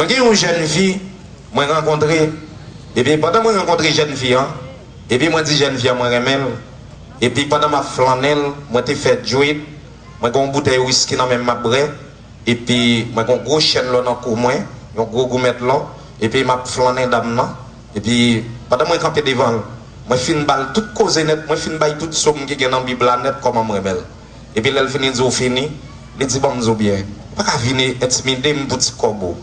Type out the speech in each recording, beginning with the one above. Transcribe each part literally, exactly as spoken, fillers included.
Gen yon jèn fi mwen rankontre, epi pandan mwen rankontre jèn fi an, epi mwen di jèn fi an mwen renmen l, epi pandan m ap flannen l, mwen te fè djwit, mwen gen yon boutèy wiski nan men m m ap bwè, epi mwen gen yon gwo chèn lò nan kou mwen, yon gwo goumèt lò, epi m ap flannen dam nan, epi pandan mwen kanpe devan l, mwen fin ba l tout koze nèt, mwen fin bay tout so m ki gen nan Bib la nèt kòman m renmen l. Epi lè l fini di w fini, li di ban m di w byen, ou pa ka vin entimide m pou ti kòb ou.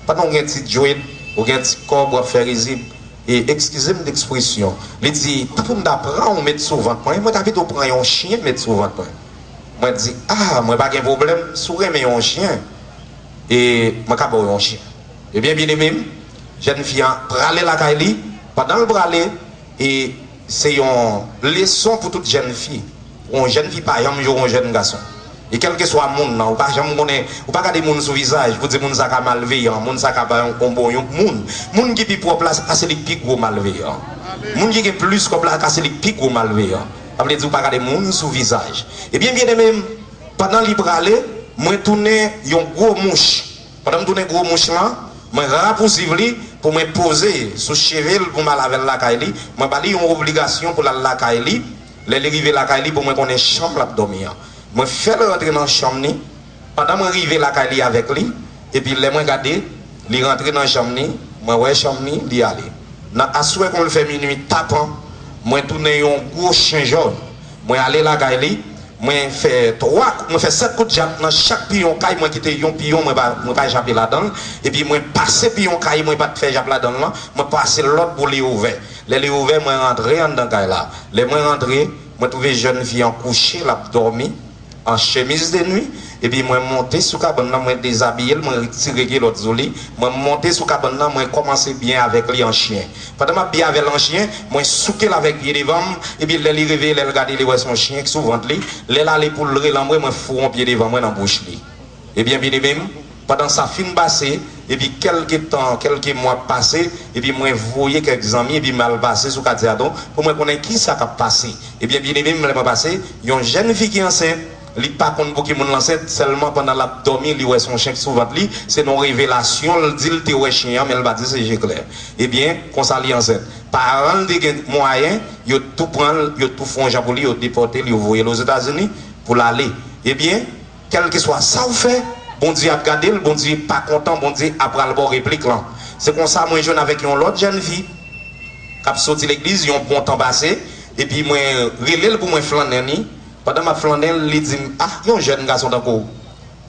Pandan w gen ti djwit, ou gen ti kòb, w ap fè rizib, e eskize m de ekspresyon, li di tanpri m ta pran w met sou vant mwen, mwen ta pito pran yon chyen met sou vant mwen. Mwen di a, mwen pa gen pwoblèm, si w renmen yon chyen, e mwen ka ba w yon chyen. Ebyen byeneme m, jèn fi an prale lakay li, pandan l prale, e se yon leson pou tout jèn fi. Yon jèn fi pa janm jwe yon jèn gason. E kèlkeswa moun nan, ou pa janm konnen, ou pa gade moun sou vizaj pou di moun sa ka malveyan, moun sa ka pa yon, yon bon yon moun. Moun ki pi pwòp la, se pa se li k pi gwo malveyan. Moun ki gen plis kòb la, ka se li k pi gwo malveyan. Sa vle di ou pa gade moun sou vizaj. Ebyen byeneme m, pandan li prale, mwen tounen yon gwo mouch. Pandan m tounen gwo mouch lan, mwen rapousiv li pou mwen poze sou cheve l pou m al avè l lakay li. Mwen ba li yon obligasyon pou l al lakay li. Lè li rive lakay li, pou mwen konnen chanm l ap dòmi an. Mwen fè l rantre nan chanm li. Pandan mwen rive lakay li avèk li, epi lè mwen gade, li rantre nan chanm li, mwen wè chanm li, li ale. Nan aswè kon l fè minui tapan, mwen tounen yon gwo chen jòn. Mwen ale lakay li, mwen fè twa, mwen fè sèt kout jap nan chak piyon kay, mwen kite yon piyon, mwen pa, mwen pa jape ladan l. Epi mwen pase piyon kay mwen pa t fè jap ladan l lan, mwen pase lòt bò li ouvè. Lè li ouvè, mwen rantre anndan kay la. Lè mwen rantre, mwen twouve jèn fi an kouche, l ap dòmi, an chemiz de nwi, epi mwen monte sou kabann nan, mwen dezabiye l, mwen retire kilòt sou li, mwen monte sou kabann nan, mwen kòmanse byen avèk li an chen. Pandan m ap byen avè l an chen, mwen souke l avèk pye devan m, epi lè li reveye, lè l gade, li wè se yon chen k sou vant li. Lè l ale pou l relanbre, mwen foure yon pye devan mwen nan bouch li. Ebyen, byeneme m, pandan sa fin pase, epi kèlke tan, kèlke mwa pase, epi mwen voye kèk zanmi, epi m al pase sou katye a tou, pou mwen konnen kisa k ap pase. Ebyen, byeneme m, lè mwen pase, yon jèn fi ki ansent, li pa konn pou ki moun l ansent, sèlman pandan l ap dòmi, li wè se yon chen k sou vant li, se nan yon revelasyon, l di l te wè chen an, men l pa di se je klè. Ebyen, konsa li ansent. Paran l te gen mwayen, yo tou pran l, yo tou fè yon jan pou li, yo depòte l, yo voye l Ozetazini pou l ale. Ebyen, kèlkeswa sa w fè, Bondye ap gade l, Bondye pa kontan, Bondye ap pral ba w replik lan. Se konsa mwen jwenn avèk yon lòt jèn fi k ap soti legliz, yon bon tan pase, epi mwen rele l pou mwen flannen li. Pandan m ap flannen l, li di m, ah, yon jèn gason tankou w.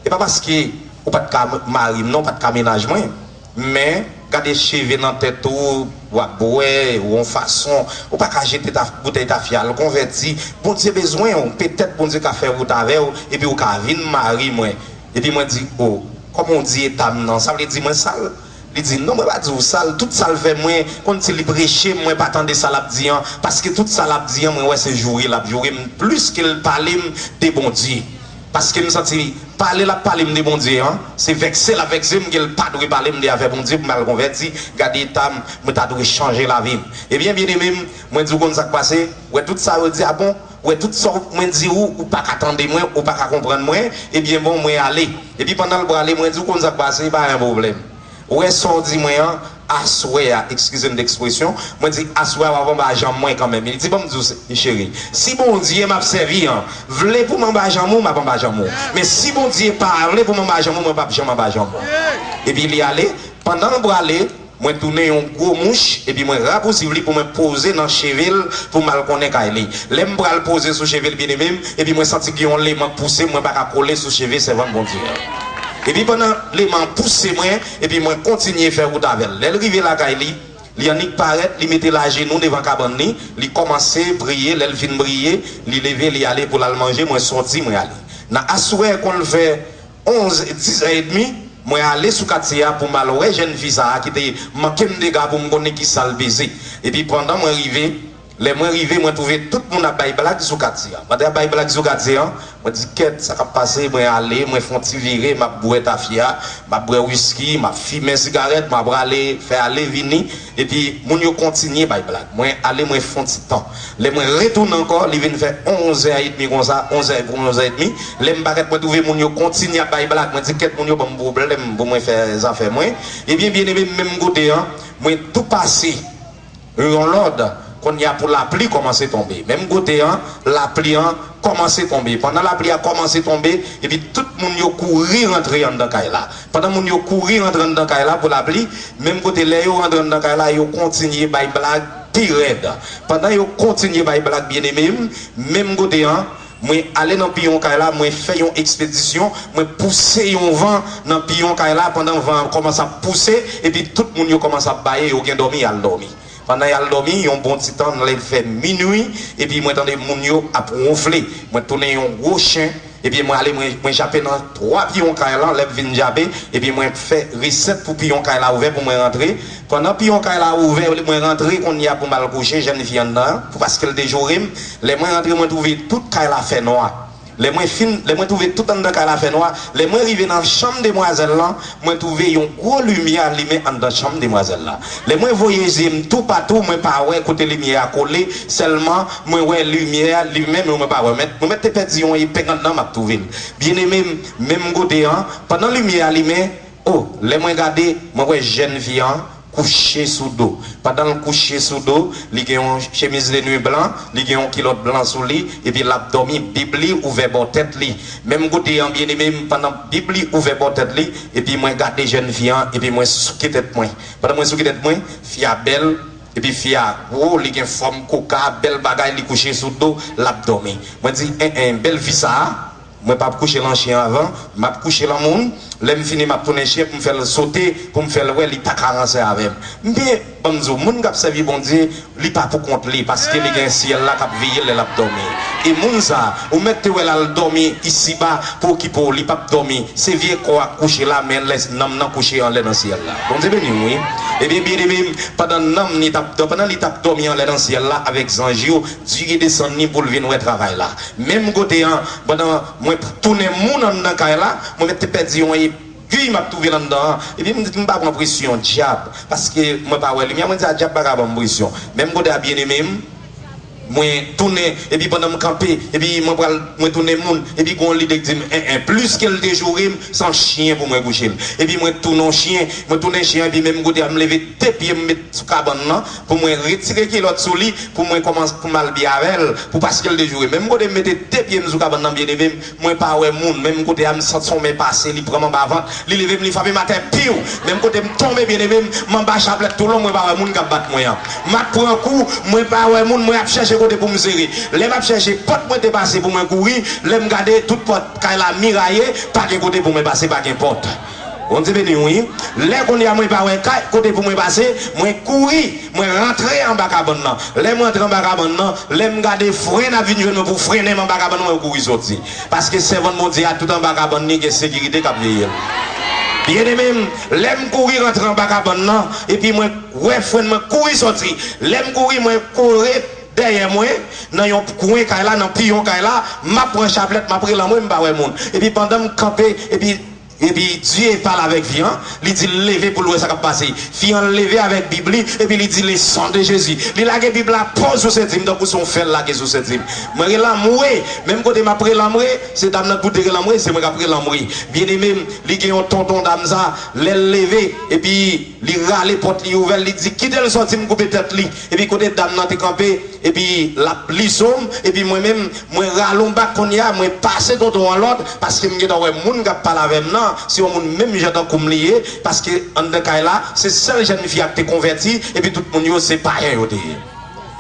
E pa paske ou pa t ka mari m non, ou pa t ka mennaj mwen, men gade cheve nan tèt ou, w ap bwè, ou yon fason, ou pa ka jete ta, boutèy tafya, al konvèti. Bondye bezwen w, petèt Bondye ka fè wout avè w, epi ou ka vin mari mwen. Epi mwen di, o, kòman w di eta m nan, sa vle di mwen sal? Li di, non, mwen pa di w sal, tout sa l fè mwen, kòmsi li preche m, mwen pa tande sa l ap di an, paske tout sa l ap di an, mwen wè se joure l ap joure m, plis ke l pale m de Bondye. Paske m santi pale l ap pale m de Bondye an, se vèkse l ap vèkse m ke l pa dwe pale m de afè Bondye pou m al konvèti, gade eta m, mwen ta dwe chanje lavi m. Ebyen, byeneme m, mwen di w konn sa k pase, wè tout sa yo di a bon, wè tout sa mwen di ou, ou pa ka tande mwen, ou pa ka konprann mwen, ebyen bon, mwen ale. Epi pandan l prale, mwen di w konn sa k pase, pa gen pwoblèm. Ou wè sa w di mwen an, aswè a, eskize m de ekspresyon, mwen di aswè a w ap anba janm mwen kanmenm. Li di ban m di w se, cheri, si Bondye m ap sèvi an vle pou m anba janm ou, m ap anba janm ou. Men si Bondye pa vle pou m anba janm ou, mwen p ap janm anba janm ou. Epi li ale, pandan l prale, mwen tounen yon gwo mouch, epi mwen rapousiv li pou mwen poze nan cheve l pou m al konnen kay li. Lè m pral poze sou cheve l byeneme m, epi mwen santi gen yon leman k pouse m, mwen pa ka kole sou cheve sèvant Bondye an. Epi pandan leman an pouse mwen, epi mwen kontinye fè wout avè l. Lè l rive lakay li, li annik parèt, li mete l ajenou devan kabann li, li kòmanse priye, lè l fin priye, li leve, li ale pou l al manje, mwen sòti, mwen ale. Nan aswè, kon l fè onz, dis è edmi, mwen ale sou katye a pou m al wè jèn fi sa a ki te manke m dega pou m konnen kisa l peze. Epi pandan mwen rive, Lè mwen rive, mwen twouve tout moun ap bay blag sou katye a. Pandan y ap bay blag sou katye a, mwen di, "Kèt, sa k ap pase?" Mwen ale, mwen fè yon ti vire, m ap bwè tafya, m ap bwè wiski, m ap fimen sigarèt, m ap rale, fè ale vini. Epi, moun yo kontinye bay blag. Mwen ale, mwen fè yon ti tan. Lè mwen retounen ankò, li vin fè onzè edmi konsa, onzè, onzè edmi. Lè m parèt, mwen twouve moun yo kontinye ap bay blag. Mwen di, "Kèt, moun yo ban m pwoblèm pou mwen fè zafè mwen." Ebyen, byeneme, menm kote an, mwen tou pase yon lòd, kounye a pou lapli kòmanse tonbe. Menm kote an, lapli an kòmanse tonbe. Pandan lapli a kòmanse tonbe, epi tout moun yo kouri rantre anndan kay la. Pandan moun yo kouri rantre anndan kay la pou lapli, menm kote lè yo rantre anndan kay la, yo kontinye bay blag pi rèd. Pandan yo kontinye bay blag, byeneme m, menm kote an, mwen ale nan piyon kay la, mwen fè yon ekspedisyon, mwen pouse yon van nan piyon kay la, pandan van an kòmanse ap pouse, epi tout moun yo kòmanse ap baye, yo gen dòmi, y al dòmi. Pandan y al dòmi, yon bon ti tan, lè l fè minui, epi mwen tande moun yo ap wonfle. Mwen tounen yon gwo chen, epi mwen ale, mwen, mwen jape nan twa piyon kay lan, lè m vin jape, epi mwen fè resèt pou piyon kay la ouvè pou mwen rantre. Pandan piyon kay la ouvè, mwen rantre kounye a pou m al kouche, jèn fi anndan an, pou paske l te joure m. Lè mwen rantre, mwen twouve tout kay la fè nwa. Lè mwen fin, lè mwen twouve tout anndan kay la fè nwa, lè mwen rive nan chanm demwazèl lan, mwen twouve yon gwo limyè limen anndan chanm demwazèl la. Lè mwen voye zye m toupatou, mwen pa wè kote limyè a kole, sèlman mwen wè limyè a limen, men mwen pa wè. Mwen mèt, mwen mèt te pèdi yon epeng anndan, m ap twouve l. Byeneme m, menm kote an, pandan limyè a limen, o, lè mwen gade, mwen wè jèn fi an kouche sou do. Pandan l kouche sou do, li gen yon chemiz de nuit blan, li gen yon kilòt blan sou li, epi l ap dòmi, Bib li ouvè bò tèt li. Menm kote an, byeneme m, pandan Bib li ouvè bò tèt li, epi mwen gade jèn fi an, epi mwen souke tèt mwen. Pandan mwen souke tèt mwen, fi a bèl, epi fi a gwo, li gen fòm koka, bèl bagay, li kouche sou do, l ap dòmi. Mwen di, en, en, bèl fi sa a, mwen p ap kouche l an chen avan, m ap kouche l an moun. Lè m fini, m ap tounen chen pou m fè l sote, pou m fè l wè li pa ka ranse avè m. Men, ban m di w, moun k ap sèvi Bondye, li pa pou kont li, paske li gen syèl la k ap veye l lè l ap dòmi. E moun sa a, ou mèt te wè l al dòmi isiba pou okipe w, li p ap dòmi. Se vye kò a k kouche la, men lè nanm nan kouche anlè nan syèl la. Bondye beni w, wi. Ebyen, byeneme m, pandan nanm li t ap dò-, pandan li t ap dòmi anlè nan syèl la avèk zanj yo, Dye desann li pou l vin wè travay la. Menm kote an, pandan mwen tounen moun anndan kay la, mwen mèt te pèdi yon epi m ap twouve l anndan an. Epi m di, "M pa pran presyon dyab, paske mwen pa wè limyè." Mwen di, "A, dyab pa ka ban m presyon." Menm kote a, byeneme m, mwen tounen, epi pandan m kanpe, epi mwen pral, mwen tounen moun, epi gon lide k di m, "En, en, plis ke l te joure m, se an chen pou mwen kouche l." Epi mwen tounen yon chen, mwen tounen chen, epi menm kote a, m leve de pye m met sou kabann nan, pou mwen retire kilòt sou li, pou mwen kòmanse, pou m al byen avè l, pou paske l te joure. Menm kote m mete de pye m sou kabann nan, byeneme m, mwen pa wè moun. Menm kote a, m santi yon men pase, li pran m anba vant, li leve m, li frape m atè, piw! Menm kote m tonbe, byeneme m, m anba chaplèt toulon, mwen pa wè moun k ap bat mwen an. M ap pran kou, mwen pa wè moun, mwen ap chèche kote pou m sere. Lè m ap chèche pòt mwen te pase pou mwen kouri, lè m gade tout pòt kay la miraye, pa gen kote pou mwen pase, pa gen pòt. Bondye beni w, wi. Lè kounye a mwen pa wè kay, kote pou mwen pase, mwen kouri, mwen rantre anba kabann nan. Lè m rantre anba kabann nan, lè m gade fren ap vin jwenn mwen pou frennen m anba kabann nan, mwen kouri soti. Paske sèvant Bondye a tout anba kabann li gen sekirite k ap veye l. Byeneme m, lè m kouri rantre anba Dye anba kabann nan, epi mwen wè fren mwen kouri soti. Lè m kouri, mwen kore dèyè mwen, nan yon kwen kay la, nan piyon kay la, m ap pran chaplèt, m ap rele anmwe, m pa wè moun. Epi pandan m kanpe, epi, epi Dye pale avèk fi an, li di l leve pou l wè sa k ap pase. Fi an leve avèk Bib li, epi li di, "Le sang de Jésus." Li lage Bib la po sou senti m, tankou se yon fè l lage sou senti m. Mwen rele anmwe, menm kote m ap rele anmwe, se dam nan pou te rele anmwe, se mwen k ap rele anmwe. Byeneme m, li gen yon tonton dam sa, lè l leve, epi li rale pòt li ouvè, li di, "Kite l sòti, m koupe tèt li." Epi kote dam nan te kanpe, epi l ap li sou m, epi mwen menm, mwen rale yon bak kounye a, mwen pase tonton an lòd, paske m gentan wè moun k ap pale avè m nan, se yon moun menm jan tankou m li ye, paske anndan kay la, se sèl jèn fi a k te konvèti, epi tout moun yo se payen yo te ye.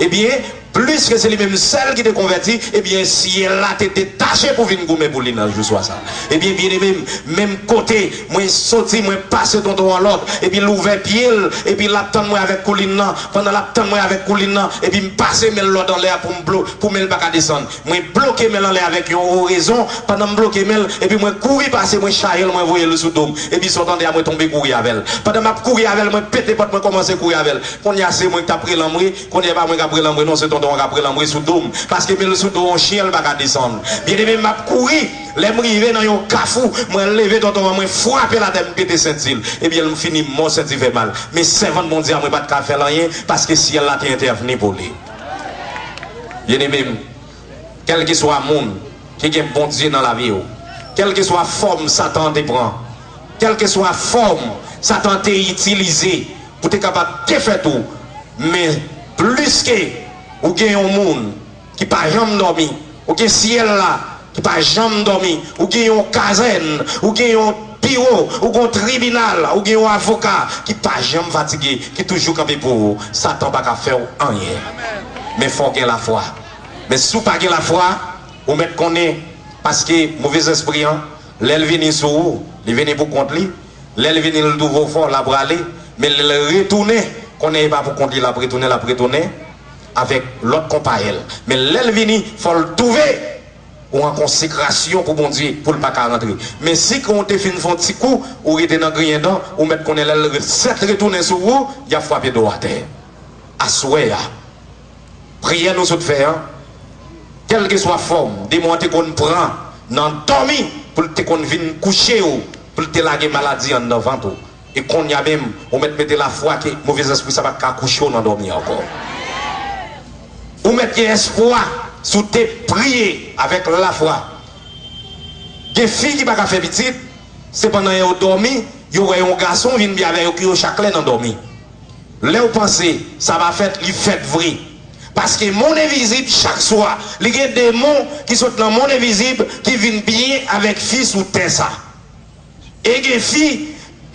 Ebyen, pliske se li menm sèl ki te konvèti, ebyen, syèl la te detache pou vin goumen pou li nan jou swa sa. Ebyen, byeneme m, menm kote, mwen soti, mwen pase tonton an lòd, epi l ouvè pye l, epi l ap tann mwen avèk koulin nan. Pandan l ap tann mwen avèk koulin nan, epi m pase men l lòd anlè a pou m blo-, pou men l pa ka desann. Mwen bloke men l anlè avèk yon orezon. Pandan m bloke men l, epi mwen kouri pase, mwen chaje l, mwen voye l sou do m. Epi sa w tande a, mwen tonbe kouri avè l. Pandan m ap kouri avè l, mwen pete pòt, mwen kòmanse kouri avè l. Kounye a, se mwen k t ap rele anmwe, kounye a, e pa mwen k ap rele anmwe non, se tonton Tonton an ka pran l anmwe sou do m, paske men l sou do yon chen, l pa ka desann. Byeneme, m ap kouri. Lè m rive nan yon kafou, mwen leve tonton an, mwen frape l atè, m pete senti l. Ebyen, l fini mò, senti fè mal. Men sèvant Bondye a, mwen pa t ka fè l anyen, paske syèl la te entèvni pou li. Byeneme m, kèlkeswa moun ki gen Bondye nan lavi w, kèlkeswa fòm Satan an te pran, kèlkeswa fòm Satan te itilize pou te kapab defèt ou, men plis ke ou gen yon moun ki pa janm dòmi, ou gen syèl la ki pa janm dòmi, ou gen yon kazèn, ou gen yon biwo, ou gen yon tribinal, ou gen yon avoka ki pa janm fatige, ki toujou kanpe pou ou, Satan pa ka fè w anyen. Men fò w gen lafwa. Men si w pa gen lafwa, ou mèt konnen, paske movèzespri an, lè l vini sou ou, li vini pou kont li. Lè l vini, l twouve w fò, l ap prale. Men lè l retounen, konnen e pa pou kont li l ap retounen, l ap retounen avèk lòt konpayèl. Men lè l vini, fò l twouve ou an konsekrasyon pou Bondye, pou l pa ka rantre. Men si ke w te fin fè yon ti kou, ou rete nan griyen dan, ou mèt konnen lè l re-, sèt retounen sou ou, y ap frape do w atè. Aswè a, priyè nou sot fè an, kèlkeswa fòm demon an te konn pran nan dòmi, pou l te konn vin kouche w, pou l te lage maladi anndan vant ou. E kounye a menm, ou mèt mete lafwa ke movèzespri sa pa t ka kouche w nan dòmi ankò. Ou mèt gen espwa si w te priye avèk lafwa. Gen fi ki pa ka fè pitit, sepandan yo dòmi, yo wè yon gason vin byen avè yo, ki yo chak lè nan dòmi. Lè w panse sa pa fèt, li fèt vre. Paske monn envizib, chak swa, li gen demon ki sot nan monn envizib ki vin byen avèk fi sou tè sa. E gen fi,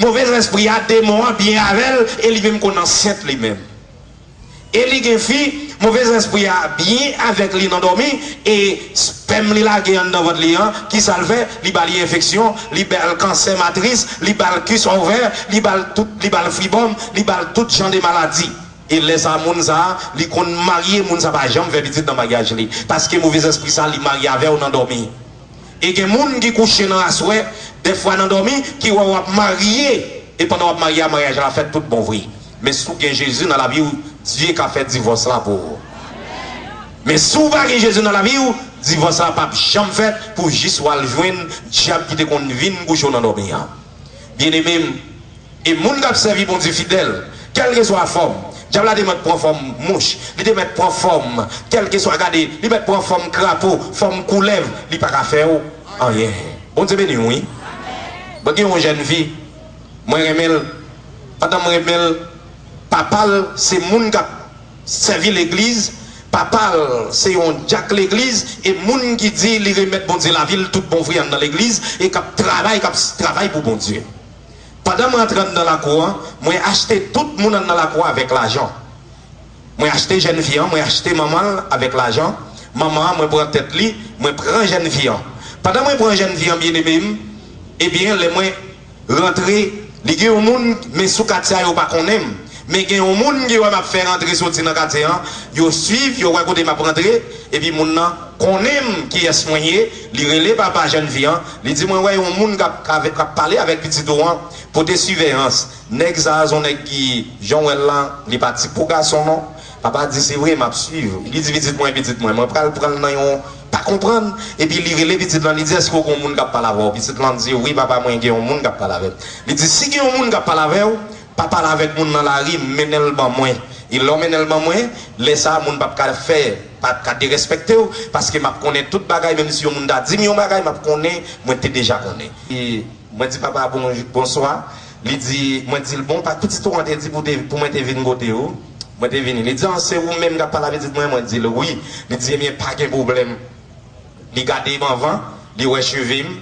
movèzespri a, demon an byen avè l, e li menm konn ansent li menm. E li gen fi, movèzespri a byen avèk li nan dòmi, e spèm li lage anndan vant li an, kisa l fè? Li ba li enfeksyon, li ba l kansè matris, li ba l kis ovè, li ba l tout, li ba l fibòm, li ba l tout jan de maladi. E lè sa, moun sa, li konn marye, moun sa pa janm fè pitit nan maryaj li. Paske movèzespri sa, li marye avè w nan dòmi. E gen moun ki kouche nan aswè, dèfwa nan dòmi, ki wè w ap marye, e pandan w ap marye a, maryaj la fèt tout bon vre. Men si w gen Jezi nan lavi w, Dye ka fè divòs la pou ou. Men si w pa gen Jezi nan lavi w, divòs la p ap janm fèt pou jis w al jwenn dyab ki te konn vin kouche w nan dòmi an. Byeneme m, e moun k ap sèvi Bondye fidèl, kèlkeswa fòm, dyab la te mèt pran fòm mouch, li te mèt pran fòm, kèlkeswa, gade, li mèt pran fòm krapo, fòm koulèv, li pa ka fè w anyen. Bondye beni w, wi. Mwen gen yon jèn fi, mwen renmen l. Pandan m renmen l, papa l se moun k ap sèvi legliz, papa l se yon dyak legliz, e moun ki di li remèt Bondye lavi l tout bon vre anndan legliz, e k ap travay, k ap travay pou Bondye. Pandan mwen antre anndan lakou an, mwen achte tout moun anndan lakou an avèk lajan. Mwen achte jèn fi an, mwen achte manman l avèk lajan. Manman an, mwen pran tèt li, mwen pran jèn fi an. Pandan mwen pran jèn fi an, byeneme m, ebyen, lè mwen rantre, li gen yon moun, men sou katye a yo pa konnen m. Men gen yon moun ki wè m ap fè rantre soti nan katye an, yo swiv, yo wè kote m ap rantre, epi moun nan konnen m kiyès mwen ye, li rele papa jèn fi an, li di mwen wè yon moun k ap, k ap, k ap pale avèk pitit ou an, pote siveyans. Nèg sa a se yon nèg ki, jan w wè l lan, li pa tip pou gason non. Papa di se vre, m ap swiv. Li di pitit mwen, pitit mwen, mwen pral pran l nan yon pa konprann. Epi li rele pitit lan, li di èske w gen yon moun k ap pale avè w? Pitit lan di wi papa, mwen gen yon moun k ap pale avè m. Li di si gen yon moun k ap pale avè w, pa pale avèk moun nan lari, mennen l ban mwen. E lè w mennen l ban mwen, lè sa a moun p ap ka fè, p ap ka derèspèkte w, paske m ap konnen tout bagay, menm si yon moun ta di m yon bagay, m ap konnen, mwen te deja konnen. E mwen di papa bon, bonswa, li di, mwen di l bon, pa pitit ou an te di pou te, pou mwen te vin kote ou, mwen te vini. Li di an se ou menm k ap pale a pitit mwen, mwen di l wi. Li di ebyen pa gen pwoblèm. Li gade m anvan, li wè cheve m,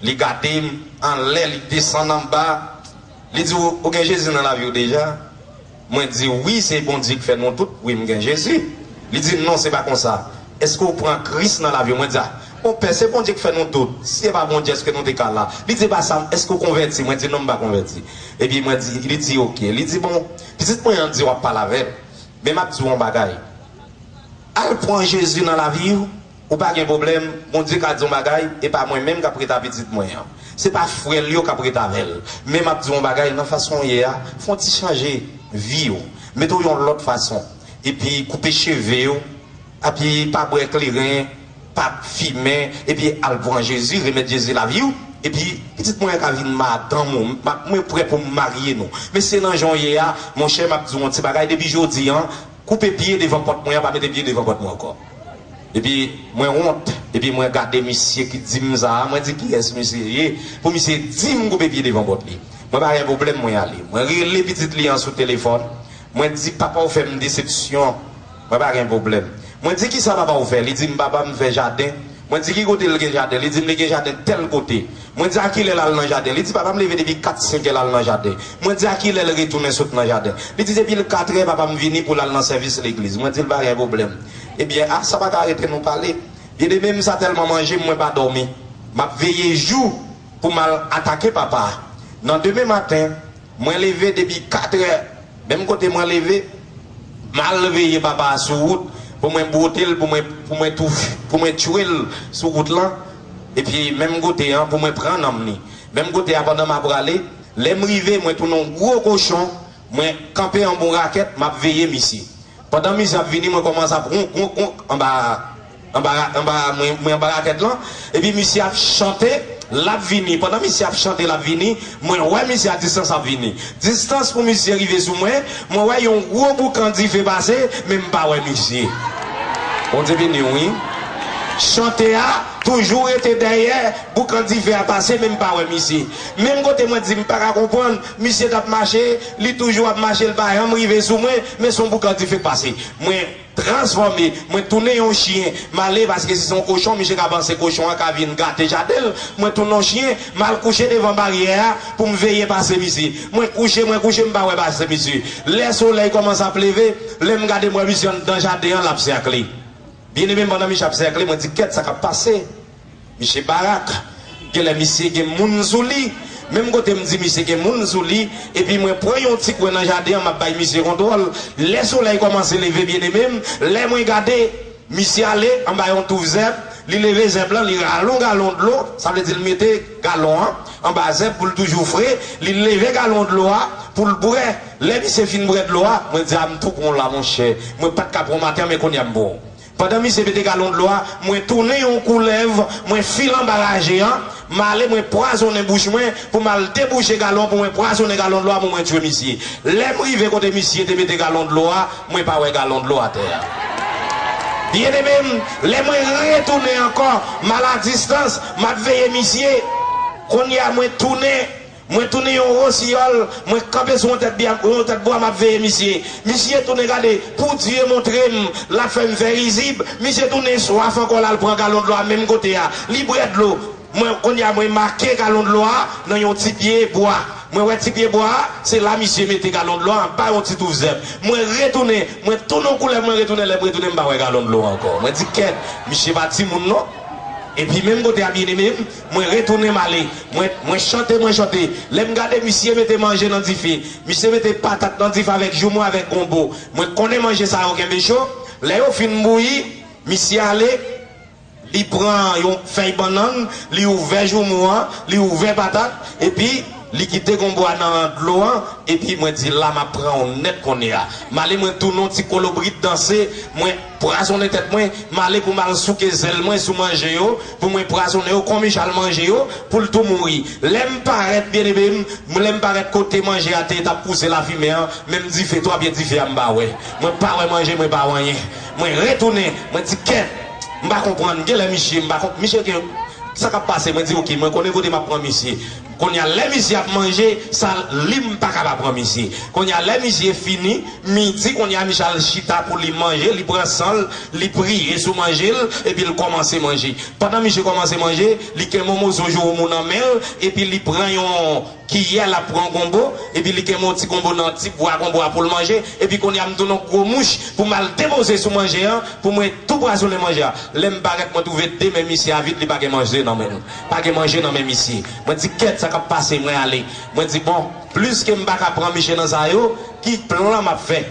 li gade m anlè, li desann anba. Li di ou, ou gen Jezi nan lavi w deja? Mwen di wi, se Bondye k fè nou tout, wi m gen Jezi. Li di non, se pa konsa. Èske w pran Kris nan lavi w? Mwen di a, monpè, se Bondye k fè nou tout. Si se pa Bondye, èske nou te ka la? Li di e pa sa, èske w konvèti? Mwen di non, m pa konvèti. Epi mwen di, li di oke. Li di bon, pitit mwen an di w ap pale avè l. Men m ap di w yon bagay. Al pran Jezi nan lavi w, ou pa gen pwoblèm, Bondye ka di yon bagay, e pa mwen menm k ap ret a pitit mwen an. Se pa frè l yo k ap ret avè l. Men m ap di w yon bagay, nan fason w ye a, fè yon ti chanje vi w. Mete w yon lòt fason. Epi koupe cheve w, Epi pa bwè kleren, pa fimen, epi al pran Jezi, remèt Jezi lavi w. Epi pitit mwen an ka vin madanm ou, m ap, mwen prè pou m marye nou. Men se nan jan w ye a, monchè, m ap di w yon ti bagay, depi jodi a, koupe pye devan pòt mwen an, pa mete pye devan pòt mwen ankò. Epi mwen wont, epi mwen gade misye ki di m sa a, mwen di kiyès misye ye, pou misye di m koupe pye devan pòt li. Mwen pa gen pwoblèm, mwen ale. Mwen rele pitit li an sou telefòn, mwen di papa w fè m desepsyon, mwen pa gen pwoblèm. Mwen di kisa papa w fè, li di m papa m fè jaden. Mwen di ki kote l gen jaden, li di m li gen jaden tèl kote. Mwen di a kilè l al nan jaden, li di papa m leve depi kat senk è l al nan jaden. Mwen di a kilè l retounen sot nan jaden, li di depi l kat è papa m vini pou l al nan sèvis legliz. Mwen di l pa gen pwoblèm. Ebyen a sa pa ka rete nou pale. Byeneme m sa tèlman manje m mwen pa dòmi. M ap veye jou pou m al atake papa a. Nan demen maten, mwen leve depi kat è, menm kote mwen leve, m al veye papa a sou wout pou mwen bwote l, pou mwen, pou mwen tou, pou mwen tchwe l sou wout lan, epi menm kote an pou mwen pran nanm li. Menm kote a pandan m ap prale, lè m rive mwen tounen yon gwo kochon, mwen kanpe anba yon rakèt, m ap veye misye. Pandan misye ap vini, mwen kòmanse ap wonk, wonk, wonk anba, anba, anba, mwen, mwen anba rakèt lan. Epi misye ap chante, l ap vini. Pandan misye ap chante, l ap vini, mwen wè misye a distans ap vini. Distans pou misye rive sou mwen, mwen wè yon gwo boukan dife pase, men m pa wè misye. Bondye beni w, wi. Chante a toujou rete dèyè, boukan dife a pase, men m pa wè misye. Menm kote mwen di m pa ka konprann, misye t ap mache, li toujou ap mache, l pa janm rive sou mwen, men se yon boukan dife k pase. Mwen transfòme, mwen tounen yon chyen. M ale paske si se yon kochon, misye ka panse kochon an ka vin gate jaden l. Mwen tounen yon chyen, m al kouche devan baryè a pou m veye pase misye. Mwen kouche, mwen kouche, m pa wè pase misye. Lè solèy kòmanse ap leve, lè m gade m wè misye anndan jaden an, l ap sèkle. Byeneme m, pandan misye ap sèkle, mwen di kèt sa k ap pase. Misye barak. Genlè misye gen moun sou li. Menm kote m di misye gen moun sou li, epi mwen pran yon ti kwen nan jaden an, m ap bay misye kontwòl. Lè solèy kòmanse leve, byeneme m, lè mwen gade, misye ale anba yon touf zèb, li leve zèb lan, li rale yon galon dlo, sa vle di l mete galon an anba zèb pou l toujou fre, li leve galon dlo a pou l bwè. Lè misye fin bwè dlo a, mwen di a m tou pran w la, monchè. Mwen pa t ka pran w maten an, men kounye a m pran w. Pandan misye mete galon dlo a, mwen tounen yon koulèv, mwen file anba raje an, m ale mwen pwazonnen bouch mwen pou m al debouche galon, pou mwen pwazonnen galon dlo a, pou mwen tchwe misye. Lè m rive kote misye te mete galon dlo a, mwen pa wè galon dlo atè a. Byeneme m, lè mwen retounen ankò, m al a distans, m ap veye misye. Kounye a mwen tounen, mwen tounen yon wosiyòl, mwen kanpe sou yon tèt bwa, yon tèt bwa, m ap veye misye. Misye tounen gade, pou Dye montre m, l ap fè m fè rizib, misye tounen swaf ankò, l al pran galon dlo a menm kote a. Li bwè dlo. Mwen, kounye a, mwen make galon dlo a nan yon ti pye bwa. Mwen wè ti pye bwa a, se la misye mete galon dlo a, anba yon ti touf zèb. Mwen retounen, mwen tounen yon koulèv, mwen retounen, lè m retounen, m pa wè galon dlo a ankò. Mwen di, kèt, misye pa timoun non. Epi menm kote a, byeneme m, mwen retounen m ale. Mwen, mwen chante, mwen chante. Lè m gade, misye mete manje nan dife. Misye mete patat nan dife avèk joumou, avèk gonbo. Mwen konnen manje sa yo kenbe cho. Lè yo fin bouyi, misye ale, li pran yon fèy bannann, li ouvè joumou an, li ouvè patat, epi li kite gonbo a nan dlo an, epi mwen di, la m ap pran w nèt kounye a. M ale mwen tounen yon ti kolobrit danse, mwen pwazonnen tèt mwen, m ale pou m al souke zèl mwen sou manje yo, pou mwen pwazonnen yo, kòm Michal manje yo, pou l tou mouri. Lè m parèt, byeneme m, lè m parèt kote manje a te ye t ap pouse lafimen an, menm dife, twa pye dife a m pa wè. Mwen pa wè manje, mwen pa wè anyen. Mwen retounen, mwen di, kèt, m pa konprann, genlè misye, m pa konp-, misye gen, sa k ap pase, mwen di, oke, mwen konnen kote m ap pran misye. Kounye a, lè misye ap manje, sa li m pa ka pa pran misye. Kounye a, lè misye fini, midi, kounye a, misye al chita pou li manje, li pran san l, li priye sou manje l, epi l kòmanse manje. Pandan misye kòmanse manje, li kenbe yon moso joumou nan men l, epi li pran yon kiyè, l ap pran gonbo, epi li kenbe yon ti gonbo nan ti bwa gonbo a pou l manje, epi kounye a m tounen yon gwo mouch pou m al depoze sou manje an, pou mwen tou pwazonnen manje a. Lè m parèt, mwen twouve de men misye a vid, li pa gen manje nan men l. Pa gen manje nan men misye. Mwen di, kèt, sa k ap pase, mwen ale. Mwen di, bon, pliske m pa ka pran misye nan sa yo, ki plan m ap fè?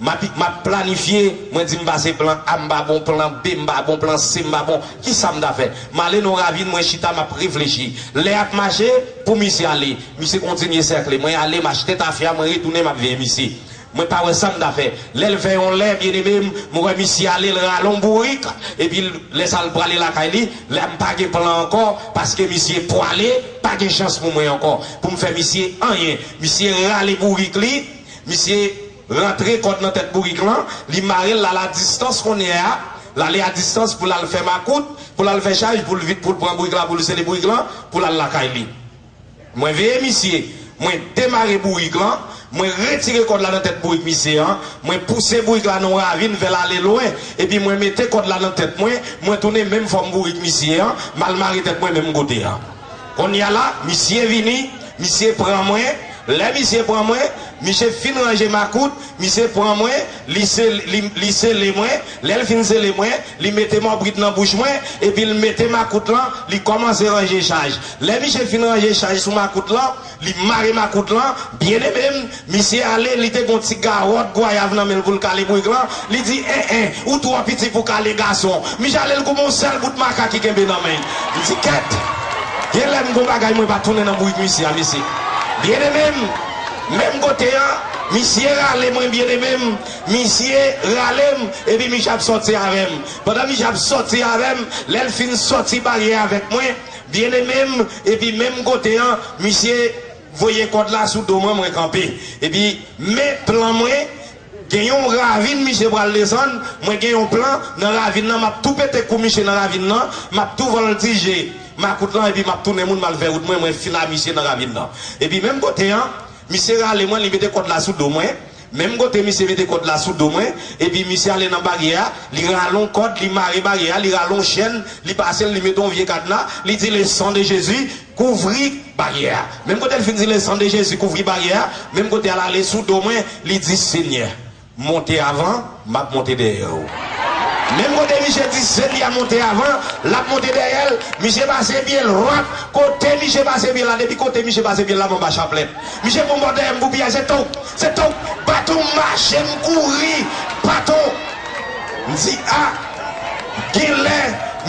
M ap, m ap planifye, mwen di m pase plan A m pa bon, plan B m pa bon, plan C m pa bon, kisa m ta fè? M ale nan yon ravin, mwen chita, m ap reflechi. Lè y ap mache, pou misye ale. Misye kontinye sèkle. Mwen ale, m achte tafya, mwen retounen, m ap veye misye. Mwen pa wè sa m ta fè. Lè l fè yon lè, byeneme m, mwen wè misye ale, l rale yon bourik, epi l- lè sa l prale lakay li, la m pa gen plan ankò, paske misye pwale, pa gen chans pou mwen ankò, pou m fè misye anyen. Misye rale bourik li, misye rantre kòd nan tèt bourik lan, li mare l, l al a distans kounye a, l ale a distans pou l al fè makout, pou l al fè chaj, pou l vit, pou l pran bourik la, pou l sele bourik lan, pou l al lakay li. Mwen veye misye, mwen demare bourik lan, mwen retire kòd la nan tèt bourik misye an, mwen pouse bourik la nan yon ravin, fè l ale lwen, epi mwen mete kòd la nan tèt mwen, mwen tounen menm fòm bourik misye an, m al mare tèt mwen menm kote a. Kounye a la, misye vini, misye pran mwen, lè misye pran mwen, misye fin ranje makout, misye pran mwen, li sel- li- li sele mwen, lè l fin sele mwen, li mete mòbrit nan bouch mwen, epi l mete makout lan, li kòmanse ranje chaj. Lè misye fin ranje chaj sou makout lan, li mare makout lan, byeneme m, misye ale, li te gen yon ti gawòt gwayav nan men l pou l kale bourik lan, li di, en, en, ou twò piti pou kale gason. Misye ale, l koupe yon sèl bout maka ki kenbe nan men l. Li di, kèt! Genlè m gon bagay mwen pa tounen nan bourik misye a, mesye. Byeneme m, menm kote an, misye rale mwen, byeneme m, misye rale m, epi misye ap sòti avè m. Pandan misye ap sòti avè m, lè l fin sòti baryè avèk mwen, byeneme m, epi menm kote an, misye voye kòd la sou do mwen, mwen kanpe. Epi men plan mwen, gen yon ravin misye pral desann, mwen gen yon plan nan ravin nan, m ap tou pete kou misye nan ravin nan, m ap tou vòltije makout lan, epi m ap tounen moun, m al fè wout mwen, mwen fin a misye nan ravin nan. Epi menm kote an, misye rale mwen, li mete kòd la sou do mwen, menm kote misye mete kòd la sou do mwen, epi misye ale nan baryè a, li rale yon kòd, li mare baryè a, li rale yon chèn, li pase l, li mete yon vye kadna, li di, le sang de Jésus, kouvri baryè a. Menm kote l fin di, le sang de Jésus, kouvri baryè a, menm kote a l ale sou do mwen, li di, Senyè, monte avan, m ap monte dèyè w. Menm kote misye di, Senyè, monte avan, l ap monte dèyè l, misye pase pye l, rap, kote misye pase pye l la, depi kote misye pase pye l la, m anba chaplèt. Misye pran bò dèyè m pou piyay, se tou, se tou, baton mache m kouri, baton. M di, a, genlè,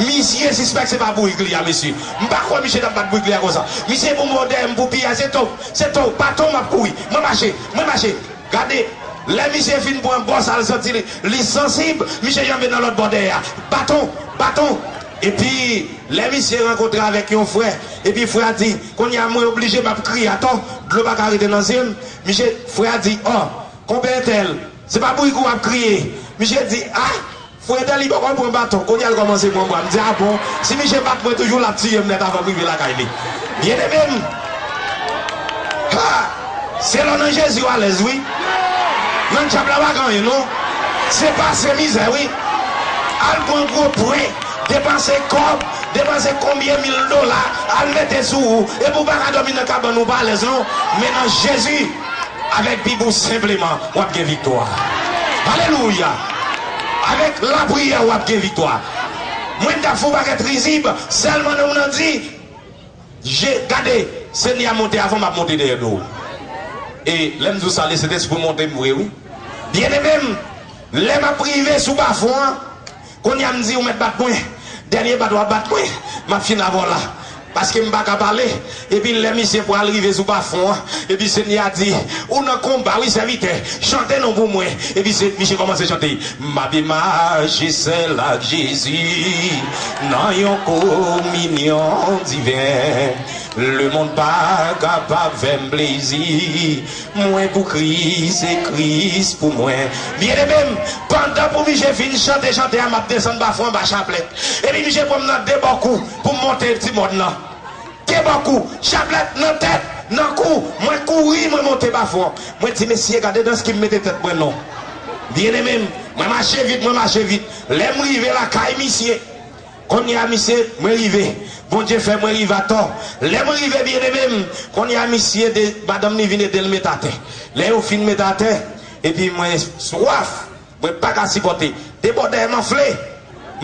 misye sispèk se pa bourik li a, mesye. M pa kwè misye t ap bat bourik li a konsa. Misye pran bò dèyè m pou piyay, se tou, se tou, baton m ap kouri. Mwen mache, mwen mache. Gade, lè misye fin pran bò sa l santi li, li sansib, misye janbe nan lòt bò dèyè a. Baton, baton. Epi, lè misye rankontre avèk yon frè, epi frè a di, kounye a mwen oblije m ap kriye atò, dlo pa ka rete nan zye m. Misye, frè a di, ò, konpè entèl, se pa bourik ou ap kriye. Misye di, a, frè entèl li poko pran baton, kounye a l kòmanse pran bwa. M di, a bon, si misye bat mwen toujou, l ap tiye m nèt avan m rive lakay li. Byeneme m, ha, se lè w nan Jezi w alèz, wi. Nan dyab la pa gen anyen, non. Se pase mizè, wi. Al pran gwo pwen, depanse kòb, depanse konbyen mil dola, al mete sou ou, epi w pa ka dòmi nan kabann ou pa alèz, non. Men nan Jezi, avèk Bib ou senpleman, w ap gen viktwa. Alelouya! Avèk lapriyè, w ap gen viktwa. Mwen t ap fè yon pakèt rizib, sèlman non w nan di, je, gade, Senyè a monte avan, m ap monte dèyè do w. E lè m di w sa, Lesentespri monte m vre, wi. Byeneme m, lè m ap rive sou bafon an, kounye a m di, ou mèt bat mwen. Dènye bat w ap bat mwen, m ap fin avè w la. Paske m pa ka pale. Epi lè misye pral rive sou bafon an, epi Senyè a di, ou nan konba, wi, sèvitè. Chante non pou mwen. Epi se, misye kòmanse chante. M ape mache sèl ak Jezi nan yon kominyon diven. Lemonn pa kapab fè m plezi. Mwen pou Kris, se Kris pou mwen. Byeneme m, pandan pou misye fin chante chante a, m ap desann bafon anba chaplèt. Epi misye pran m nan de bò kou pou m monte ti mòn nan. De bò kou, chaplèt nan tèt, nan kou, mwen kouri, mwen monte bafon. Mwen di, mesye, gade dans ki m mete tèt mwen non. Byeneme m, mwen mache vit, mwen mache vit. Lè m rive lakay misye, kounye a misye, mwen rive. Bondye fè mwen rive atò. Lè mwen rive, byeneme m, kounye a misye, de, madanm li vin ede l met atè. Lè yo fin met atè, epi mwen swaf. Mwen pa ka sipòte. De bò dèyè m anfle.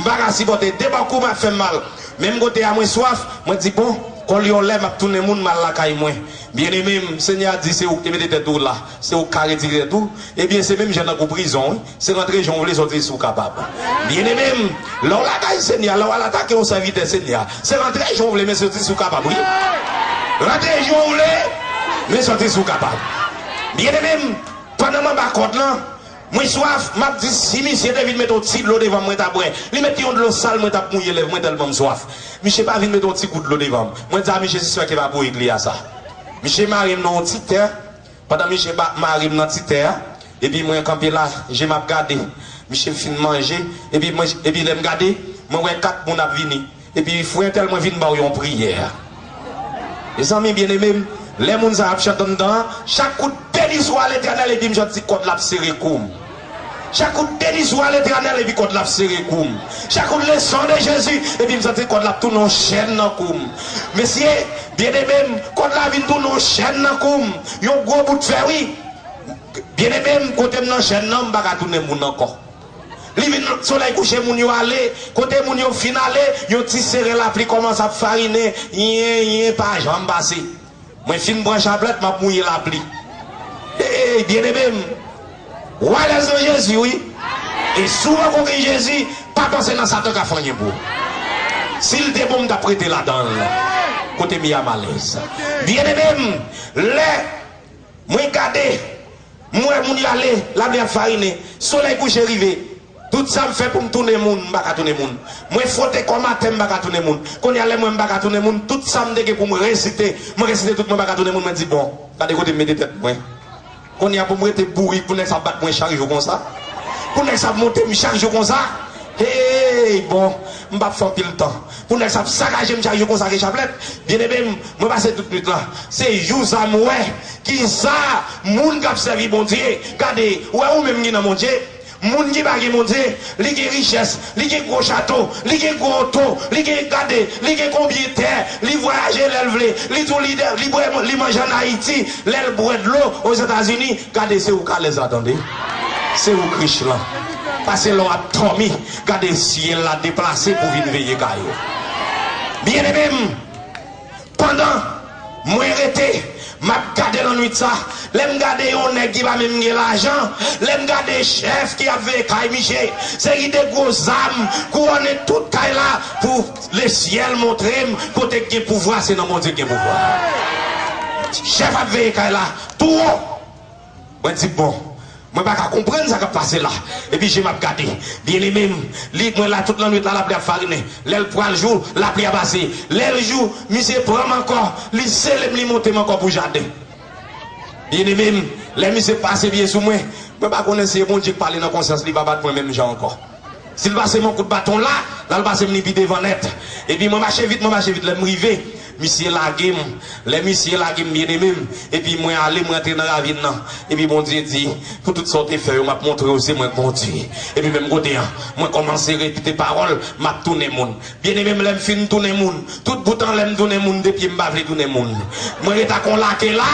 M pa ka sipòte. De bò kou m ap fè m mal. Menm kote a mwen swaf, mwen di, bon, kòl yon lè m ap tounen moun, m al lakay mwen. Byeneme m, Senyè a di, se ou ki te mete tèt ou la. Se ou ki ka retire tèt ou. Ebyen, se menm jan tankou prizon, wi. Se rantre jan w vle, sòti si w kapab. Byeneme m, lè w lakay Senyè a, lè w al atake yon sèvitè Senyè a, se rantre jan w vle, men sòti si w kapab, wi. Rantre jan w vle, men sòti si w kapab. Byeneme m, Pandan m anba kòd lan, mwen swaf, m ap di si misye te vin mete yon ti dlo devan m, mwen ta bwè. Li mete yon dlo sal, mwen t ap mouye lèv mwen tèlman m swaf. Misye pa vin mete yon ti gout dlo devan m. Mwen di a misye se swen ke va pou egli a sa. Misye mare m nan yon ti tè, pandan misye ba- mare m nan ti tè a, epi mwen kanpe la, je m ap gade. Misye fin manje, epi mwen, epi lè m gade, mwen wè kat moun ap vini. Epi frè entèl mwen vin ba w yon priyè. Mezanmi byeneme m, lè moun sa ap chante anndan an, chak kout beni swa Letènèl, epi m santi kòd la ap sere kou m. Chak kout beni swa Letènèl, epi kòd la ap sere kou m. Chak kout le sang de Jésus, epi m santi kòd la ap tounen yon chèn nan kou m. Mesye, byeneme m, kòd la vin tounen yon chèn nan kou m. Yon gwo bout fè, wi. Byeneme m, kote m nan chèn nan, m pa ka tounen moun ankò. Li vin solèy kouche, moun yo ale. Kote moun yo fin ale, yon ti seren lapli kòmanse ap farinen. Yen, yen, pa janm pase. Mwen fin pran chaplèt, m ap mouye lapli. Hey, byeneme m. Wa lèz nan Jezi, wi. E si w poko gen Jezi, pa panse nan Satan ka fè anyen pou ou. Si l te bon, m t ap rete ladan l. Kote m ye a m alèz. Byeneme m, lè mwen gade, m wè moun y ale, lapli ap farinen, solèy kouche rive. Tout sa m fè pou m tounen moun, m pa ka tounen moun. Mwen fwote kò m atè, m pa ka tounen moun. Kounye a lè m wè m pa ka tounen moun, tout sa m te gen pou m resite, mwen resite tout, mwen pa ka tounen moun, mwen di bon, gade kote m mete tèt mwen. Kounye a pou m rete bourik, pou nèg sa ap bat mwen chak jou konsa. Pou nèg sa ap monte m chak jou konsa. Hey, bon, m p ap fè anpil tan. Pou nèg sa ap sakaje m chak jou konsa ke chaplèt. Byeneme m, mwen pase tout nwit la. Se jou sa m wè kisa moun k ap sèvi Bondye. Gade, ou wè ou menm ki nan Bondye. Moun ki pa gen Bondye, li gen richès, li gen gwo chato, li gen gwo oto, li gen, gade, li gen konbyen tè, li vwayaje lè l vle, li tou lidè, li bwè, li manje ann Ayiti, lè l bwè dlo Ozetazini, gade se ou k alèz la tande. Se ou k rich lan. Pase lè w ap dòmi, gade syèl la deplase pou vin veye kay ou. Byeneme m, pandan mwen rete, m ap gade lannwit sa, lè m gade yon nèg ki pa menm gen lajan, lè m gade chèf ki ap veye kay misye, seri de gwo zam, kouwone tout kay la, pou lesyèl montre m kote k gen pouvwa, se nan Bondye k gen pouvwa. Chèf ap veye kay la, tou wo. Mwen di, bon, mwen pa ka konprann sa k ap pase la. Epi je m ap gade. Byeneme m, li, mwen la tout lannwit la, lapli ap farinen. Lè l pral jou, lapli a pase. Lè l jou, misye pran m ankò, li sele m, li monte m ankò pou jaden. Byeneme m, lè misye pase pye sou mwen, mwen pa konnen si se Bondye k pale nan konsyans li, pa bat mwen menm jan ankò. Si l pase m yon kout baton la, l al pase m li pi devan nèt. Epi mwen mache vit, mwen mache vit, lè m rive, misye lage m. Lè misye lage m, byeneme m, epi mwen ale, mwen antre nan ravin nan. Epi Bondye di, pou tout sa w te fè yo, m ap montre w se mwen k Bondye. Epi menm kote a, mwen kòmanse repete pawòl, m ap tounen moun. Byeneme m, lè m fin tounen moun, tout bout an lè m tounen moun, de pye m pa vle tounen moun. Mwen ret ak yon lake la,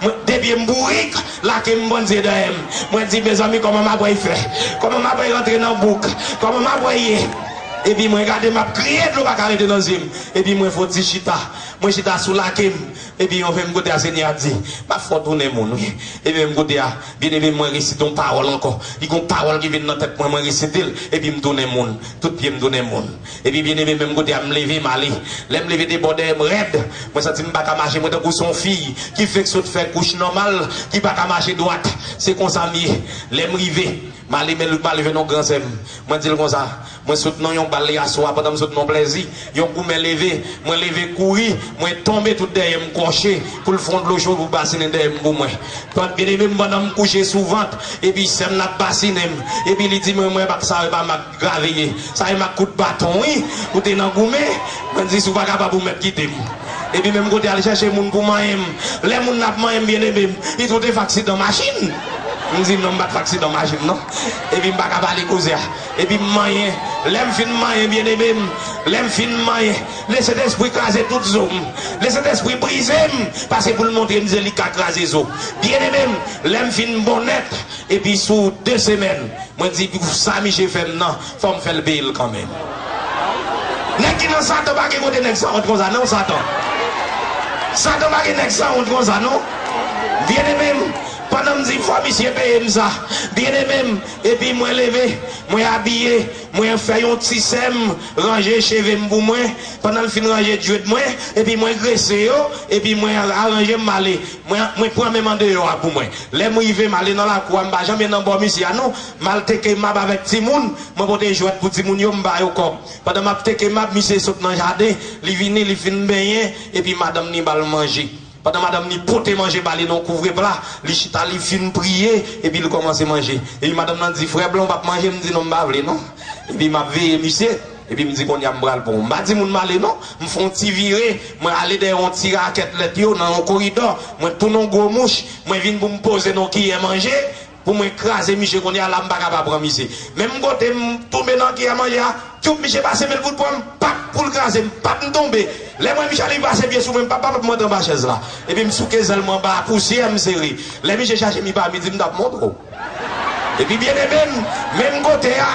mwen, de pye m bourik, lake m bann zye dèyè m. Mwen di, mezanmi, kòman m ap fè? Kòman m ap rantre nan bouk? Kòman m ap ye? Epi mwen gade, m ap kriye, dlo pa ka rete nan zye m. Epi mwen fè yon ti chita. Mwen chita sou lake m. Epi yon menm kote a, Senyè a di, m ap fè w tounen moun, wi. Epi menm kote a, byeneme, mwen resite yon pawòl ankò. Li gon pawòl ki vin nan tèt mwen, mwen resite l, epi m tounen moun. Tout pye m tounen moun. Epi byeneme, menm kote a, m leve, m ale. Lè m leve, de bò dèyè m rèd. Mwen santi m pa ka mache, mwen tankou se yon fi ki fenk sot fè kouch nòmal, ki pa ka mache dwat. Se konsa m ye. Lè m rive, m ale, men m ale jwenn yon gran sè m. Mwen di l konsa, mwen sot nan yon bal yaswa, pandan m sot nan plèzi, yon goumen leve, mwen leve kouri, mwen tonbe tout dèyè m kòche, pou l fè yon dlo cho pou basinen dèyè m pou mwen. Byeneme m, pandan m kouche sou vant, epi sè m nan ap basinen m, epi li di mwen, mwen pa sa, e pa m ak grave ye. Sa e m ak kout baton, wi. Ou te nan goumen, mwen di, si w pa kapab, ou mèt kite m. Epi menm kote al chèche moun pou manyen m. Lè moun nan ap manyen m, byeneme m, li tou te fè aksidan machin. M di, non, m pa t fè aksidan machin, non. Epi m pa ka pale koze a. Epi m manyen. Lè m fin manyen, byeneme m, lè m fin manyen, Lesentespri kraze tout zo m. Lesentespri brize m, pase pou l montre m se li k ka kraze zo. Byeneme m, lè m fin bon nèt, epi sou de semèn, mwen di, pou sa misye fè m nan, fò m fè l peye l kanmenm. Nèg ki nan Satan pa gen kote nèg sa wont konsa, non, Satan. Satan pa gen nèg sa wont konsa, non. Byeneme m, Pandan m di fò misye peye m sa, byeneme m, epi mwen leve, mwen abiye, mwen fè yon ti sè m, ranje cheve m pou mwen, pandan l fin ranje djwet mwen, epi mwen grese yo, epi mwen aranje m, m ale. Mwen, mwen pran menm andeyò a pou mwen. Lè m rive, m ale nan lakou a, m pa janm nan bò misye a non. M al teke m ap avèk timoun, mwen pote jwèt pou timoun yo, m ba yo kòb. Pandan m ap teke m ap, misye sot nan jaden, li vini, li fin benyen, epi madanm ni ba l manje. Pandan madanm ni pote manje ba li nan yon kouvre pla, li chita, li fin priye, epi li kòmanse manje. Epi madanm nan di, "Frè Blan, w p ap manje?" M di, "Non, m pa vle non." Epi m ap veye misye, epi m di, "Kounye a m pral pran w." M pa di moun m ale non, m fè yon ti vire, mwen ale dèyè yon ti rakèt lèt yo nan yon koridò, mwen tounen yon gwo mouch, mwen vin pou m poze nan yon kiyè manje, pou mwen kraze misye kounye a la, m pa ka pa pran misye. Menm kote m tonbe nan kiyè manje a, tyoup, misye pase men l pou l pran m, pap, pou l kraze m, pap, m tonbe. Lè m wè misye ale, li pase pye sou mwen, m pap, pap, m antre anba chèz la. Epi m souke zèl mwen anba a, pousyè, m sere. Lè misye chache m, li pa, m di m t ap montre w. Epi byeneme m, menm kote a,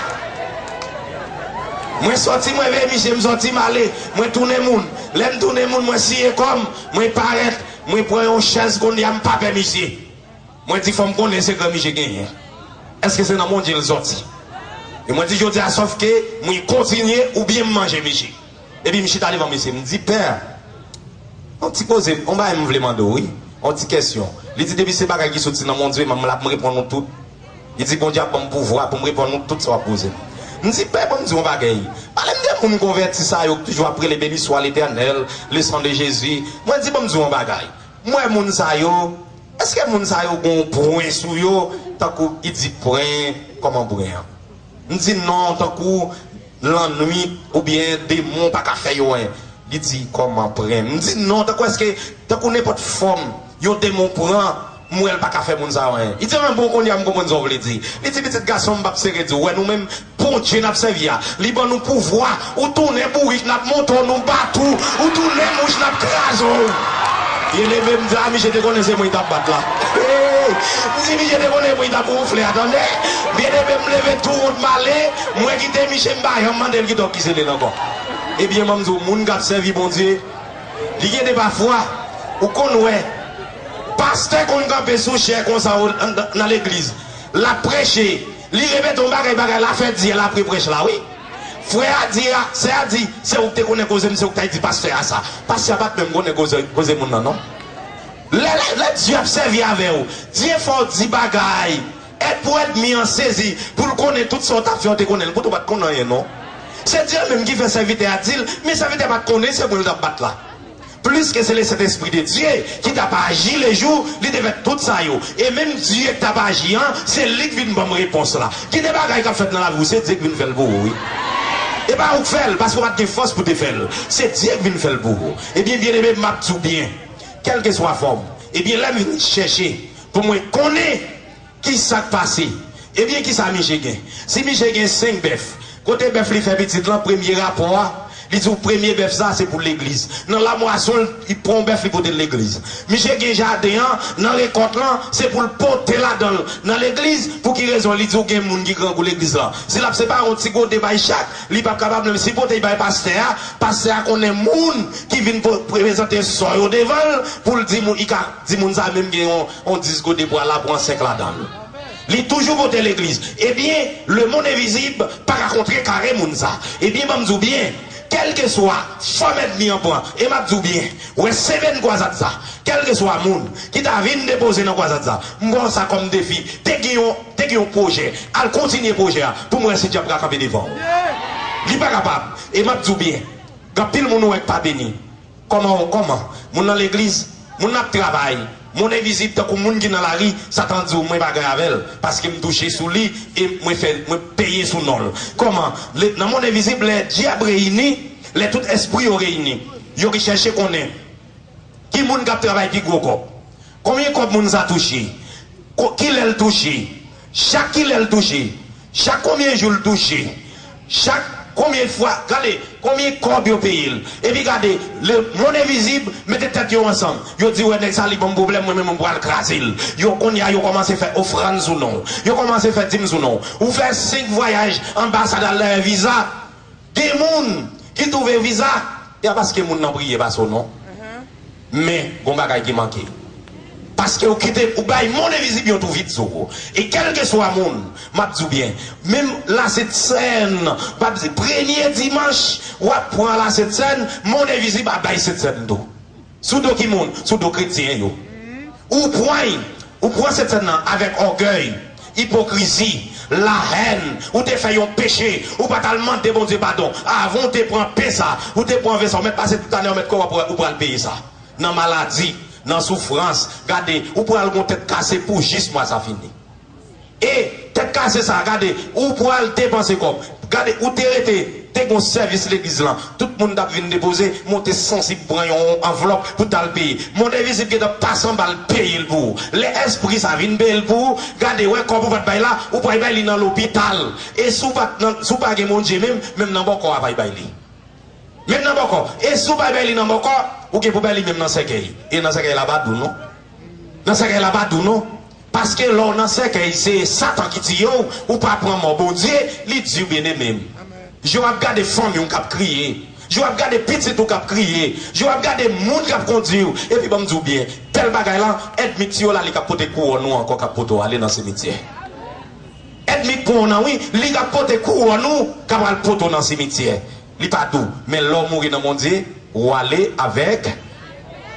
mwen sòti, mwen veye misye, m sòti, m ale, mwen tounen moun. Lè m tounen moun, mwen siye kò m, mwen parèt, mwen pran yon chèz kounye a, m pa pè misye. Mwen di, "Fò m konnen sekrè misye genyen. Èske se nan Bondye l sòti?" E mwen di, "Jodi a, sòf ke mwen kontinye oubyen m manje misye." Epi m chita devan misye, m di, "Pè, yon ti koze, yon bagay m vle mande w, wi. Yon ti kèsyon." Li di, "Depi se bagay ki soti nan Bondye, m, m l ap reponn ou tout." Li di, "Bondye ap ban m pouvwa pou m reponn ou tout sa w ap poze m." M di, "Pè, ban m di w yon bagay. Pale m de moun konvèti sa yo ki toujou ap rele, 'Béni soit l'Éternel, le sang de Jésus.'" Mwen di, "Ban m di w yon bagay. M wè moun sa yo, èske moun sa yo gen yon pwen sou yo, tankou Idip pwen, kòman pwen an?" M di, "Non, tankou lannwit oubyen demon pa ka fè yo anyen." Li di, "Kòman pwen?" M di, "Non, tankou èske, tankou nenpòt fòm yon demon pran, m wè l pa ka fè moun sa yo anyen." Li di, "Anben bon, kounye a m konprann sa w vle di." Li di, "Pitit gason m, m p ap sere di w, wè nou menm, Bondye n ap sèvi a, li ban nou pouvwa, ou tounen bourik, n ap monte w, nou bat ou, ou tounen mouch, n ap kraze w." Byeneme m di, "A, misye te konnen se mwen li t ap bat la." Hey! M di, "Misye te konnen mwen li t ap wonfle a, tande." Byeneme m leve tou wont m ale, mwen kite misye, m pa janm mande l ki tòk ki sele l ankò. Ebyen, ban m di w, moun k ap sèvi Bondye, li gen de pafwa, ou konn wè, pastè konn kanpe sou chè konsa nan legliz, l ap preche, li repete yon bagay, bagay la fè dyèl apre prèch la, wi. Frè a di a, sè a di, "Se ou k te konnen koze m, se ou k t al di pastè a sa." Pastè a pa t menm konnen koze, koze moun nan, non. Lè, lè, lè Dye ap sèvi avè w, Dye fè w di bagay, èd pou ènmi an sezi, pou l konnen tout sa w t ap fè, w te konnen l, poutan w pa t konn anyen, non. Se Dye menm ki fè sèvitè a di l, men sèvitè a pa t konnen se mwen l t ap bat la. Pliske se le Sentespri de Dye ki t ap aji lejou li te fè tout sa yo. E menm Dye k t ap aji an, se li k vin ban m repons la. Gen de bagay k ap fèt nan lavi w, se Dye k vin fè l pou ou, wi. E pa ou k fè l, paske w pa t gen fòs pou te fè l. Se Dye k vin fè l pou ou. Ebyen, byeneme, m ap di w byen, kèlkeswa fòm. Ebyen, lè m vin chèche pou mwen konnen Kisa k pase? Ebyen, kisa misye gen? Si misye gen senk bèf, kote bèf li fè pitit lan, premye rapò a, li di w premye bèf sa, se pou legliz. Nan lamwason, li pran yon bèf, li pote l legliz. Misye gen jaden an, nan rekòt lan, se pou l pote ladan l nan legliz. Pou ki rezon? Li di w gen moun ki grangou legliz lan. Si l ap separe yon ti gode bay chak, li p ap kapab menm. Si pote l bay pastè a, pastè a konnen moun ki vin po-, prezante sò yo devan l, pou l di moun, li ka di moun sa menm gen yon yon dis gode pwa la, pran senk ladan l. Li toujou pote legliz. Ebyen, lemonn envizib pa ka kontrekare moun sa. Ebyen, ban m di w byen, kèlkeswa fòm ènmi an pran, e m ap di w byen, wè semèn kwazad sa, kèlkeswa moun ki ta vin depoze nan kwazad sa, m pran sa kòm defi. Te gen yon, te gen yon pwojè, al kontinye pwojè a, pou m wè si dyab ka kanpe devan w. Li pa kapab. E m ap di w byen, gen anpil moun ou wè k pa beni. Kòman, kòman? Moun nan legliz, moun n ap travay, moun envizib tankou moun ki nan lari, Satan di w, "Mwen pa gen avè l, paske m touche sou li e mwen fè, mwen peye sou non l." Kòman? Le, nan mond envizib, lè dyab reyini, lè tout espri yo reyini, yo ki chèche konnen ki moun k ap travay pi gwo kòb. Konbyen kòb moun sa touche? Ko-, kilè l touche? Chak kilè l touche? Chak konbyen jou l touche? Chak konbyen fwa? Gade, konbyen kòb yo peye l? Epi gade, lemonn envizib mete tèt yo ansanm. Yo di, "Wè, nèg sa, li ban m pwoblèm, mwen menm, mwen pral kraze l." Yo, kounye a, yo kòmanse fè ofrann sou non w. Yo kòmanse fè dim sou non w. Ou fè senk vwayaj anbasad al dèyè viza. Gen moun ki twouve viza, e a paske moun nan priye pase w non. Men, gon bagay ki manke. Paske ou kite, ou bay monn envizib yon twou vid sou ou. E kèlkeswa moun, m ap di w byen, menm Lasentsèn, m ap di, premye dimanch, w ap pran Lasentsèn, monn envizib ap bay Sentsèn tou. Sou do ki moun? Sou do kretyen yo. Ou pran, ou pran Sentsèn nan avèk ògèy, ipokrizi, lahèn, ou te fè yon peche, ou pa t al mande Bondye padon. Avan ou te pran pen sa, ou te pran ven sa, ou mèt pase tout ane, ou mèt kwè w ap, ou pral peye sa. Nan maladi, nan soufrans, gade, ou pral gon tèt kase pou jis mwa sa fini. E tèt kase sa, gade, ou pral depanse kòb. Gade, ou te rete, te gon sèvis legliz lan. Tout moun t ap vin depoze, monte sansib pran yon anvlòp pou t al peye. Monn envizib gentan pase anba l peye l pou ou. Lè èspri sa vin peye l pou ou, gade, wè kòb ou pa t bay la, ou pral bay li nan lopital. E si w pa t nan, si w pa gen Bondye menm, menm nan bòkò a pral bay li. Menm nan bòkò. E si w pa bay li nan bòkò, ou gen pou bay li menm nan sèkèy. E nan sèkèy la pa dou non. Nan sèkèy la pa dou non. Paske lè w nan sèkèy, se Satan ki tiye w, ou pa pran mò Bondye, li di w, byeneme m. Jan w ap gade fanmi w k ap kriye, jan w ap gade pitit ou k ap kriye, jan w ap gade moun k ap kondi w, epi ban m di w byen, bèl bagay la, ènmi k tiye w la, li k ap pote kouwòn ou ankò, k ap pote w ale nan simityè. Ènmi k pran w nan, wi, li k ap pote kouwòn ou, k ap al pote w nan simityè. Li pa dou, men lè w mouri nan Bondye, ou ale avèk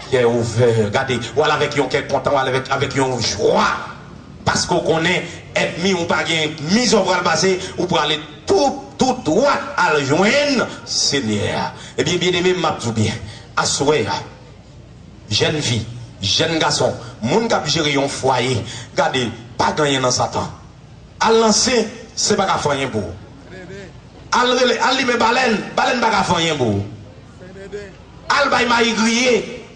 kè ouvè. Gade, ou ale avèk yon kè kontan, ou ale avèk, avèk yon jwa. Paske w konnen, ènmi ou pa gen mizè w pral pase, ou prale tou, tou dwat al jwenn Senyè a. Ebyen, byeneme m, m ap di w byen, aswè a, jèn fi, jèn gason, moun k ap jere yon fwaye, gade, pa gen anyen nan Satan. Al nan sen, sen pa ka fè anyen pou ou. Al rele, al limen balèn, balèn pa ka fè anyen pou ou. Al bay mayi griye,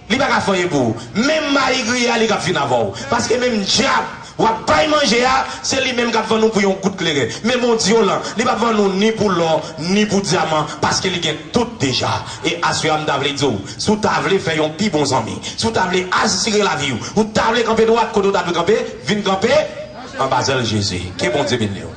li pa ka fè anyen pou ou. Menm mayi griye a, li k ap vin avè w. Paske menm dyab w ap bay manje a, se li menm k ap vann ou pou yon gout kleren. Men Bondye w lan, li p ap vann ou ni pou lò, ni pou dyaman, paske li gen tout deja. E aswè a, m ta vle di w, si w ta vle fè yon pi bon zanmi, si w ta vle asire lavi w, ou ta vle kanpe dwat kote w ta dwe kanpe, vin kanpe anba zèl Jezi. Ke Bondye beni w.